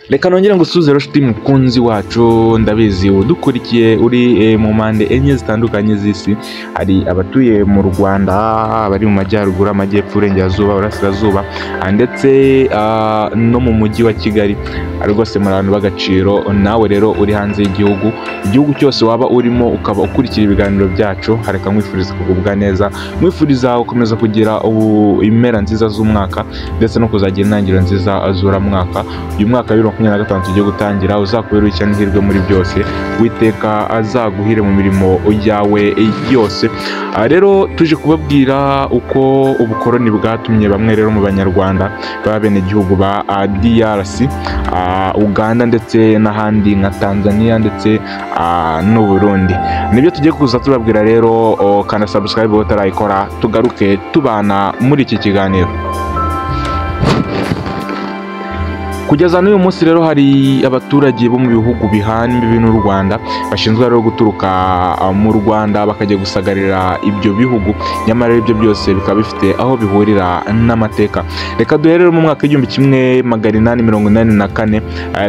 Reka nongere ngusuhuze rero nshuti mukunzi wacu, ndabizi udukurikiye uri mu mpande enye zitandukanye z'isi. Hari abatuye mu Rwanda, abari mu majyaruguru, amajyepfo, iburengerazuba, iburasirazuba ndetse no mu mujyi wa Kigali. Rwose muri abantu b'agaciro. Nawe rero uri hanze y'igihugu, igihugu cyose waba urimo ukaba ukurikira ibiganiro byacu, reka nkwifuriza kugubwa neza, nkwifuriza gukomeza kugira impera nziza z'umwaka ndetse no kuzagira intangiriro nziza z'uramwaka. Uyu mwaka wa 2025 tugiye gutangira uzakubera ishya n'ihirwe muri byose, Uwiteka azaguhire mu mirimo yawe yose. Rero tuje kubabwira uko ubukoroni bwatumye bamwe rero mu Banyarwanda b'abenegihugu ba DRC, Uganda ndetse n'ahandi nka Tanzania ndetse n'u Burundi. Nibyo tugiye kuza tubabwira rero. Kanda subscribe utarayikora, tugaruke tubana muri iki kiganiro. Kugeza n'uyu munsi rero hari abaturage bo mu bihugu bihana imbibi n'u Rwanda bashinzwe rero guturuka mu Rwanda bakajya gusagarira ibyo bihugu, nyamara ibyo byose bikaba bifite aho bihurira n'amateka. Reka duhere rero mu mwaka 1884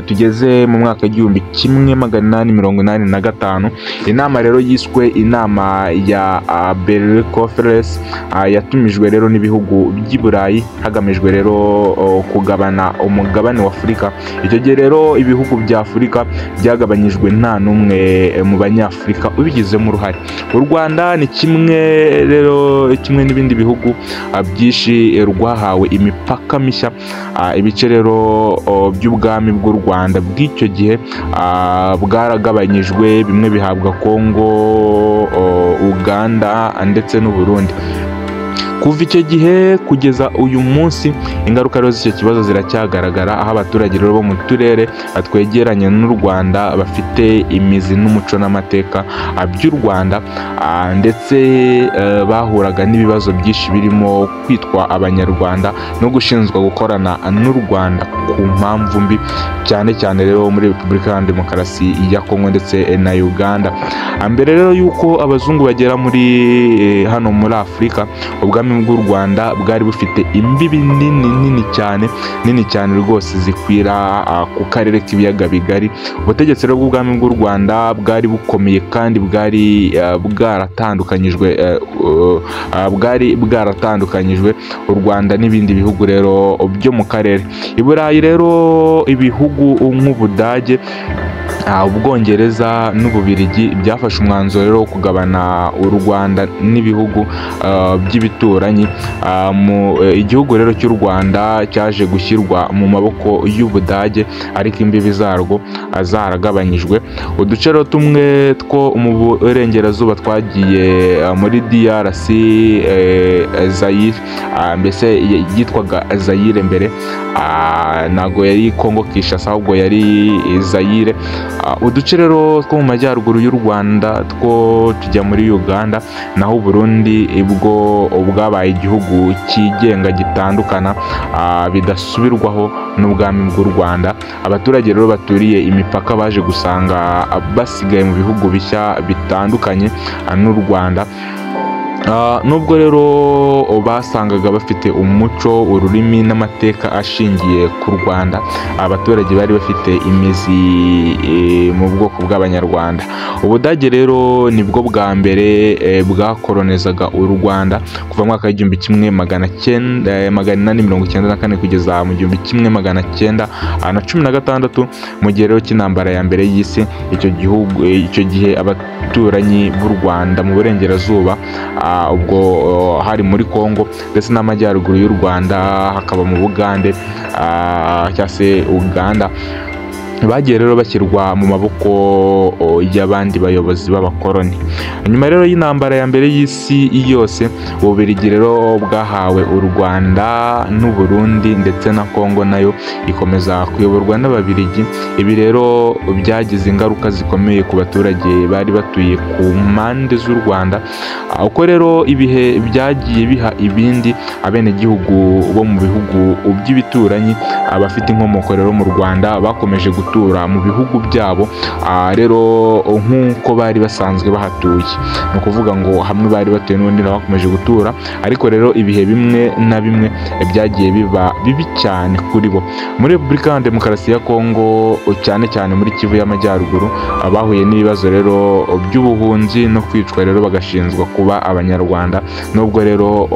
tugeze mu mwaka 1885, inama rero yiswe inama ya Berlin Conference yatumijwe rero n'ibihugu by'i Burayi hagamijwe rero kugabana umugabane wa Afurika. Icyo gihe rero ibihugu bya Afurika byagabanyijwe nta n'umwe mu Banyafurika ubigizemo uruhare. U Rwanda ni kimwe rero kimwe n'ibindi bihugu byinshi rwahawe imipaka mishya. Ibice rero by'ubwami bw'u Rwanda bw'icyo gihe bwaragabanyijwe, bimwe bihabwa Kongo, Uganda ndetse n'u Burundi. Kuva icyo gihe kugeza uyu munsi ingaruka rero z'icyo kibazo ziracyagaragara, aho abaturage rero bo mu turere twegeranye n'u Rwanda bafite imizi n'umuco n'amateka by'u Rwanda ndetse bahuraga n'ibibazo byinshi birimo kwitwa Abanyarwanda no gushinzwa gukorana n'u Rwanda ku mpamvu mbi, cyane cyane rero muri Repubulika ya Demokarasi ya Kongo ndetse na Uganda. Mbere rero yuko abazungu bagera muri hano muri Afurika, ubwami bw'u Rwanda bwari bufite imbibi nini nini cyane nini cyane rwose zikwira ku karere k'ibiyaga bigari. Ubutegetsi rero bw'ubwami bw'u Rwanda bwari bukomeye kandi bwari bwaratandukanyijwe u Rwanda n'ibindi bihugu rero byo mu karere. I Burayi rero ibihugu nk'Ubudage, Ubwongereza n'Ububirigi byafashe umwanzuro rero wo kugabana u Rwanda n'ibihugu by'ibituranyi. Igihugu rero cy'u Rwanda cyaje gushyirwa mu maboko y'Ubudage, ariko imbibi zarwo zaragabanyijwe. Uduce rero tumwe two mu burengerazuba twagiye muri DRC, Zaire, mbese yitwaga Zaire mbere, ntago yari Kongo Kinshasa ahubwo yari Zaire. Uduce rero two mu majyaruguru y'u Rwanda two tujya muri Uganda, naho Burundi ubwo bwabaye igihugu cyigenga gitandukana bidasubirwaho n'ubwami bw'u Rwanda. Abaturage rero baturiye imipaka baje gusanga basigaye mu bihugu bishya bitandukanye n'u Rwanda. Nubwo rero basangaga bafite umuco, ururimi n'amateka ashingiye ku Rwanda, abaturage bari bafite imizi mu bwoko bw'Abanyarwanda. Ubudage rero nibwo bwa mbere bwakoronezaga u Rwanda kuva mu mwaka w'1894 kugeza mu 1916, mu gihe rero cy'intambara ya mbere y'isi. Icyo gihe abaturanyi b'u Rwanda mu burengerazuba, ubwo hari muri Kongo ndetse n'amajyaruguru y'u Rwanda, hakaba mu Bugande cyangwa se Uganda, bagiye rero bashyirwa mu maboko y'abandi bayobozi b'abakoroni. Nyuma rero y'intambara ya mbere y'isi yose, Ububiligi rero bwahawe u Rwanda n'u Burundi ndetse na Kongo nayo ikomeza kuyoborwa n'Ababiligi. Ibi rero byagize ingaruka zikomeye ku baturage bari batuye ku mpande z'u Rwanda. Uko rero ibihe byagiye biha ibindi, abenegihugu bo mu bihugu by'ibituranyi abafite inkomoko rero mu Rwanda bakomeje gutura mu bihugu byabo rero nk'uko bari basanzwe bahatuye. Ni ukuvuga ngo hamwe bari batuye n'ubundi bakomeje gutura, ariko rero ibihe bimwe na bimwe byagiye biba bibi cyane kuri bo. Muri Repubulika ya Demokarasi ya Kongo, cyane cyane muri Kivu y'Amajyaruguru, bahuye n'ibibazo rero by'ubuhunzi no kwicwa rero bagashinzwa kuba Abanyarwanda, nubwo rero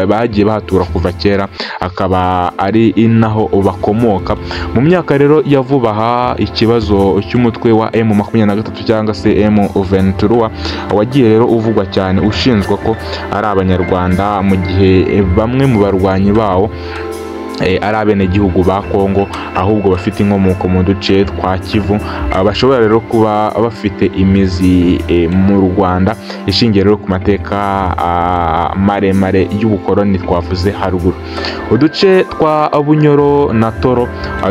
bagiye bahatura kuva kera, akaba ari inaho bakomoka. Mu myaka rero ya vuba aha, ikibazo cy'umutwe wa M23 cyangwa se M23 wagiye rero uvugwa cyane, ushinzwa ko ari Abanyarwanda, mu gihe bamwe mu barwanyi bawo ari abenegihugu ba Kongo ahubwo bafite inkomoko mu duce twa Kivu, bashobora rero kuba bafite imizi mu Rwanda ishingiye rero ku mateka maremare y'ubukoloni twavuze haruguru. Uduce twa Bunyoro na Toro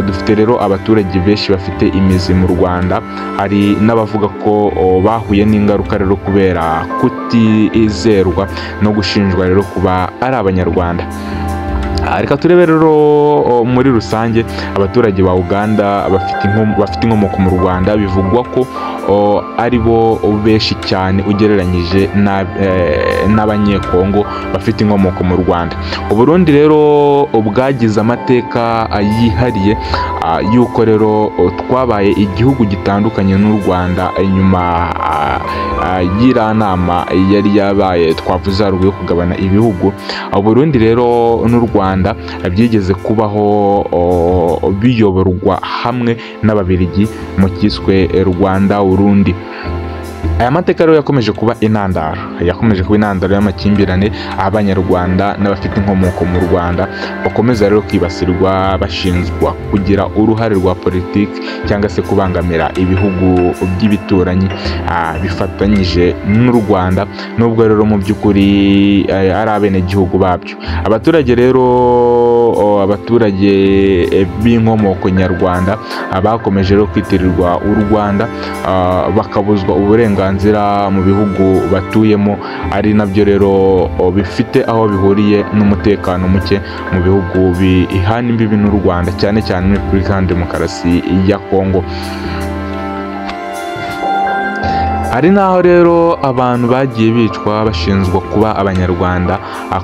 dufite rero abaturage benshi bafite imizi mu Rwanda. Hari n'abavuga ko bahuye n'ingaruka rero kubera kutizerwa no gushinjwa rero kuba ari Abanyarwanda. Reka turebe rero muri rusange abaturage ba Uganda bafite inkomoko mu Rwanda, bivugwa ko ari bo benshi cyane ugereranyije n'Abanyekongo bafite inkomoko mu Rwanda. Uburundi rero bwagize amateka yihariye yuko rero twabaye igihugu gitandukanye n'u Rwanda nyuma y'iriya nama yari yabaye twavuze haruguru yo kugabana ibihugu. Uburundi rero n'u Rwanda byigeze kubaho biyoborwa hamwe n'Ababirigi mu cyiswe Rwanda Urundi. Aya mateka rero yakomeje kuba intandaro y'amakimbirane Abanyarwanda n'abafite inkomoko mu Rwanda bakomeza rero kwibasirwa bashinzwa kugira uruhare rwa politiki cyangwa se kubangamira ibihugu by'ibituranyi bifatanyije n'u Rwanda, nubwo rero mu by'ukuri ari abenegihugu babyo. Abaturage rero abaturage b'inkomoko nyarwanda bakomeje rero kwitirirwa u Rwanda, bakabuzwa uburenganzira mu bihugu batuyemo, ari nabyo rero bifite aho bihuriye n'umutekano muke mu bihugu bihana imbibi n'u Rwanda, cyane cyane muri Repubulika ya Demokarasi ya Kongo. Hari naho rero abantu bagiye bicwa bashinzwa kuba Abanyarwanda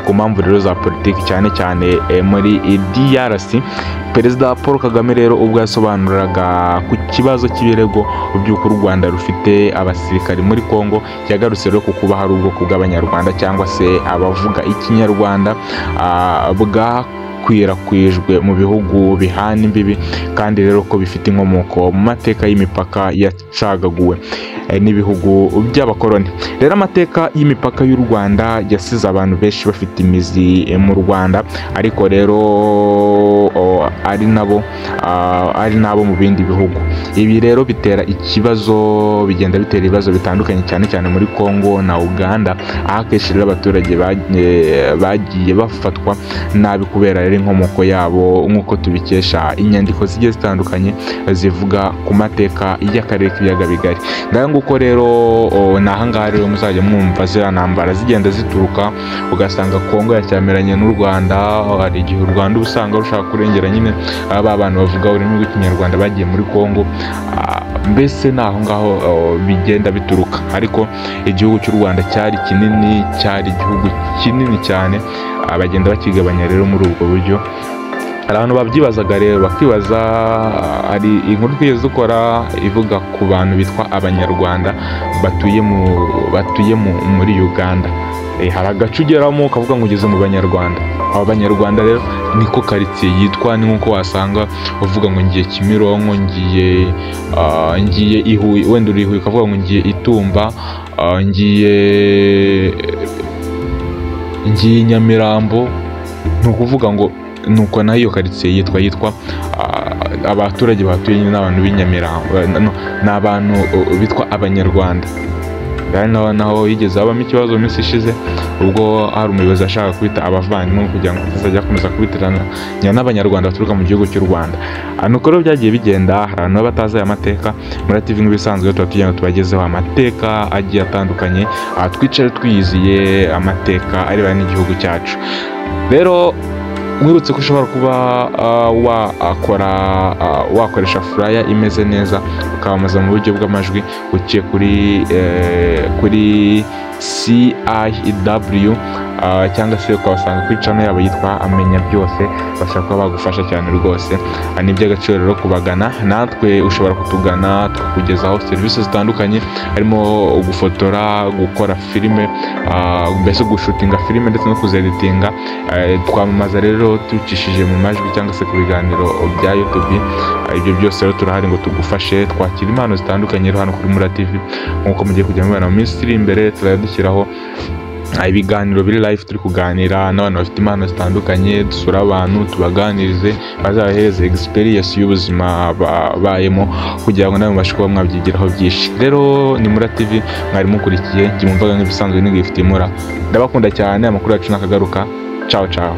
ku mpamvu rero za politiki, cyane cyane muri DRC. Perezida Paul Kagame rero ubwo yasobanuraga ku kibazo cy'ibirego by'uko u Rwanda rufite abasirikari muri Kongo, yagarutse rero ku kuba hari ubwoko bw'Abanyarwanda cyangwa se abavuga Ikinyarwanda bwakwirakwijwe mu bihugu bihana imbibi, kandi rero ko bifite inkomoko mu mateka y'imipaka yacagaguwe n'ibihugu by'abakoloni. Rero amateka y'imipaka y'u Rwanda yasize abantu benshi bafite imizi mu Rwanda, ariko rero ari nabo mu bindi bihugu. Ibi rero bitera ikibazo, bigenda bitera ibibazo bitandukanye cyane cyane muri Kongo na Uganda, aho akenshi rero abaturage bagiye bafatwa nabi kubera rero inkomoko yabo, nk'uko tubikesha inyandiko zigiye zitandukanye zivuga ku mateka y'akarere k'ibiyaga bigari. Nguko rero ni ahangaha rero muzajya mwumva ziriya ntambara zigenda zituruka, ugasanga Kongo yacyamiranye n'u Rwanda. Hari igihe u Rwanda usanga rushaka kurengera nyine aba bantu bavuga ururimi rw'Ikinyarwanda bagiye muri Kongo, mbese ni aho ngaho bigenda bituruka. Ariko igihugu cy'u Rwanda cyari kinini, cyari igihugu kinini cyane, bagenda bakigabanya rero muri ubwo buryo. Hari abantu babyibazaga rero bakibaza, hari inkuru twigeze dukora ivuga ku bantu bitwa Abanyarwanda batuye muri Uganda. Hari agace ugeramo ukavuga ngo ugeze mu Banyarwanda. Aba Banyarwanda rero niko karitsiye yitwa, ni nkuko wasanga uvuga ngo ngiye Kimironko, ngiye i Huye, wenda uri i Huye ukavuga ngo ngiye Itumba, ngiye Nyamirambo. Ni ukuvuga ngo nuko naho iyo karitsiye yitwa abaturage batuye nyine n'abantu b'Inyamirambo, ni abantu bitwa Abanyarwanda. Naho yigeze habamo ikibazo mu minsi ishize, ubwo hari umuyobozi ashaka kwita abavandimwe kugira ngo atazajya akomeza kubitiranya n'Abanyarwanda baturuka mu gihugu cy'u Rwanda. Nuko rero byagiye bigenda, hari abantu baba batazi aya mateka. Muri TV nk'ibisanzwe tuba tugira ngo tubagezeho amateka agiye atandukanye, twicare twiyiziye amateka arebana n'igihugu cyacu. Rero Mwibutse ko ushobora kuba wakora, wakoresha flyer imeze neza, ukamamaza mu buryo bw'amajwi uciye kuri CIW, cyangwa se ukabasanga kuri channel yabo yitwa Amenya Byose. Bashobora kuba bagufasha cyane rwose. Ni iby'agaciro rero kubagana. Natwe ushobora kutugana tukakugezaho serivisi zitandukanye, harimo gufotora, gukora filime, mbese gushutinga filime ndetse no kuzeditinga. Twamamaza rero tucishije mu majwi cyangwa se ku biganiro bya YouTube. Ibyo byose rero turahari ngo tugufashe. Twakira impano zitandukanye rero hano kuri Mura TV, nk'uko mugiye kujya mubibona mu minsi iri imbere. Tuzajya dushyiraho ibiganiro biri live, turi kuganira n'abantu bafite impano zitandukanye, dusura abantu tubaganirize, bazabahereze experience y'ubuzima babayemo, kugira ngo nawe mubashe kuba mwabyigiraho byinshi. Rero ni Mura TV mwari mukurikiye, njye mumvaga nk'ibisanzwe ni Gift Mura. Ndabakunda cyane, amakuru yacu nakagaruka. Ciao ciao.